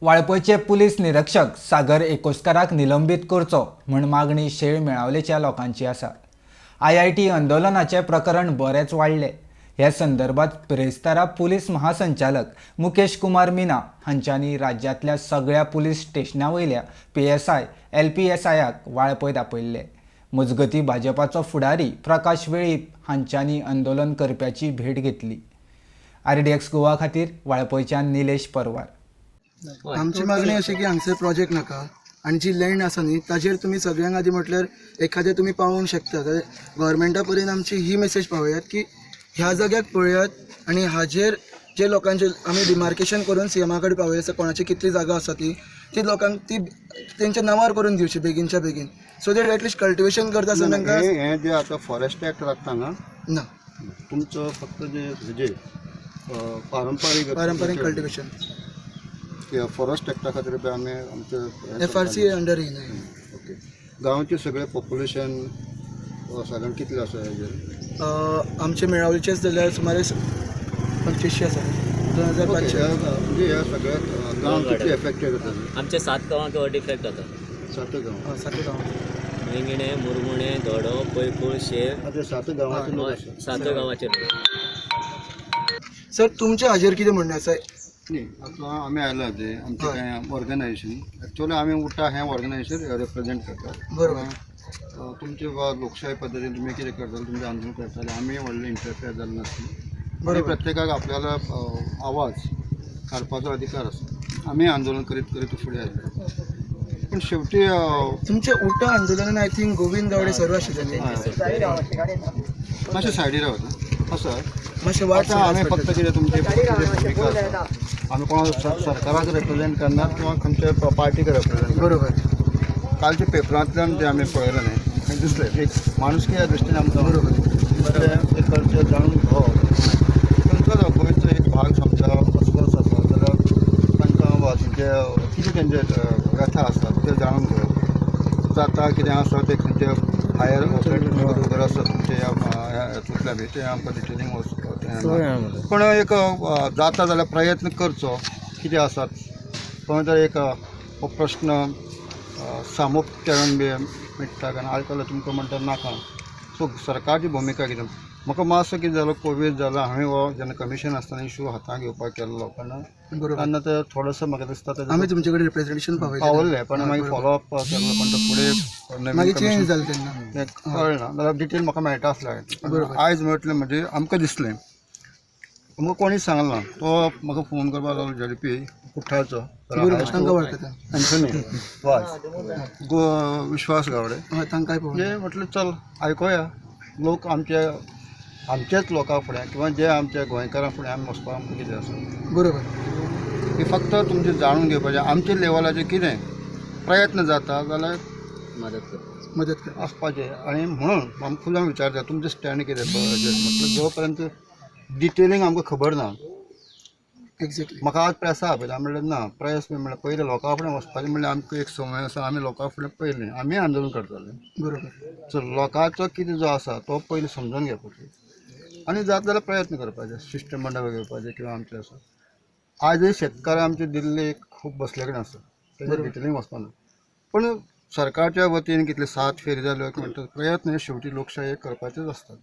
वाळपयचे police निरीक्षक सागर एकोस्कराक निलंबीत करचो म्हूण मागणी शेळ मेळावलेच्या लोकांची आसा. आयआयटी आंदोलनाचें प्रकरण बरेंच वाडलें. ह्या संदर्भात बिरेस्तारा पुलीस महासंचालक मुकेश कुमार मीना हांच्यांनी राज्यांतल्या सगळ्या पुलीस स्टेशना वयल्या पीएसआय, एलपीएसआयाक वाळपय आपयल्ले. मजगतीं, भाजपाचो फुडारी प्रकाश वेळीप हांच्यांनी आंदोलन करप्याची भेट घेतली. आरडीएक्स गोवा खातीर वाळपयच्यान निलेश परवार. आमची मागणी अशी की हांगसर प्रोजेक्ट नाका आनी जी लँड आसा न्ही, ताजेर तुमी सगळ्यांक आदी म्हटल्यार एखादें तुमी पावोवंक शकता जाल्यार गव्हर्मेंटा पर्यंत आमची ही मेसेज पावयात की ह्या जाग्याक पळयात आनी हाजेर जे लोकांचे आमी डिमार्केशन करून सीएमा कडेन पावया, कोणाची कितली जागा आसा ती ती लोकांक ती तेंच्या नांवार करून दिवची बेगीनच्या बेगीन, so that at least cultivation करता आसतना तांकां हे हे जे आतां फॉरेस्ट एक्ट लागता हांगा? ना. तुमचो फक्त जे हेजे पारंपारीक पारंपारीक कल्टिवेशन. फॉरेस्ट एक्टा खातीर पळय आमी आमचे एफआरसी अंडर येयना. ओके, गांवचे सगळे पॉप्युलेशन सादारण कितलें आसा हेजेर? आमचे मेळावलीचेच जाल्यार सुमारे 2500 आसा, 2500. म्हणजे ह्या सगळ्या गांव कितले एफेक्टेड जाता? आमच्या सात गांवांक डिफेक्ट जाता. सात गांव? हय, सात गांव. वेंगिणे, मुरमुणे, धोडो, पैकूळ, शेर. आतां सात गांवाचे लोक हय. आसा? सात गांवाचे लोक. सर, तुमच्या हाजेर कितें म्हणणें आसा? न्ही, आतां आमी आयला ते आमचें कांय ऑर्गनायझेशन, एक्चुअली आमी उठा हें ऑर्गनायझेशन रिप्रेझेंट करतात. तुमचे वा लोकशाय पद्दतीन तुमी कितें करताले, तुमचें आंदोलन करताले, आमी व्हडलें इंटरफेअर जालें नासलें आनी प्रत्येकाक आपल्याला आवाज काडपाचो अधिकार आसा. आमी आंदोलन करीत करीत फुडें आयले, पूण शेवटी तुमच्या उठा आंदोलनान I think Govind Gawade सर्व आशिल्ले न्ही? मातशें सायडीर रावता आसा. मातशें वाट आतां आमी फक्त कितें तुमची कितें भुमिका आसा, आमी कोणा सरकाराक रिप्रेझेंट करनात किंवा खंयच्या पार्टीक रिप्रेझेंट. कालच्या पेपरांतल्यान जे आमी पळयलें न्ही, थंय दिसलें एक माणुसकी ह्या दृश्टीन आमकां दुसरें एक कल्चर जाणून घेवप, खंयचो गोंयचो एक भाग समजा असलोच आसा जाल्यार तांकां वा तेंचे कितें तेंचे व्यथा आसात ते जाणून घेवप जाता, कितें आसा ते खंयचे हायर ऑथॉरिटी खबर आसा तुमचे ह्या ह्या हातूंतल्या बी तें आमकां डिटेलींग वच. पण एक जाता जाल्यार प्रयत्न करचो, कितें आसात कोण तर एक हो प्रश्न सामोपचारान बी मिट्टा, कारण आजकाल तुमकां म्हणटा नाका. सो सरकारची भुमिका कितें, म्हाका मातसो कितें जालो, कोवीड जालो, हांवें हो जेन्ना कमिशन आसतना इशू हातांत घेवपाक केल्लो, पण तेन्ना ते थोडोसो म्हाका दिसता तेजो आमी तुमचे कडेन रिप्रेझेंटेशन पावयलें. पावल्लें, पण मागीर फॉलोअप केल्लो, पण तो फुडें नवीन मागीर चेंज commission जालें तेन्ना. तें कळना जाल्यार डिटेल म्हाका मेळटा आसलें. आयज म्हटलें म्हणजे आमकां दिसलें, आमकां कोणी सांगलां, तो म्हाका फोन करपाक लागलो झेडपी कुठ्ठाळचो. तांकां वळखता. एन्थनी वाज गो विश्वास गावडे. हय, तांकांय पळोवन. म्हणजे म्हटलें चल आयकोया, लोक आमचे आमचेच लोकां फुडें किंवा जे आमच्या गोंयकारां फुडें आमी वचपाक आमकां कितें आसा की फक्त तुमचें जाणून घेवपाचें, आमच्या लेवलाचेर कितें प्रयत्न जाता जाल्यार मदत कर. मदत कर. आसपाचें. आनी म्हणून आमकां खूब जाण विचारता, तुमचें स्टँड कितें म्हटलें जो पर्यंत डिटेलींग आमकां खबर ना. म्हाका आज प्रेसा आपयता म्हणल्यार ना, प्रेस बी म्हणल्यार पयलें लोकां फुडें वचपाचें म्हणल्यार आमकां एक संवय आसा. आमी लोकां फुडें पयलीं आमी आंदोलन करताले. सो लोकांचो कितें जो आसा तो पयलीं समजून घेवपाचो आनी जाता जाल्यार प्रयत्न करपाचे, शिश्टमंडळ घेवपाचें किंवा आमचें आसा. आयजय शेतकार आमचे दिल्लीक खूब बसले कडेन आसा, तेजे डिटेलींग वचपाक ना, पण सरकारच्या वतीन कितले सात फेरी जाल्यो म्हणटा, प्रयत्न हे शेवटी लोकशाय करपाचेच आसतात.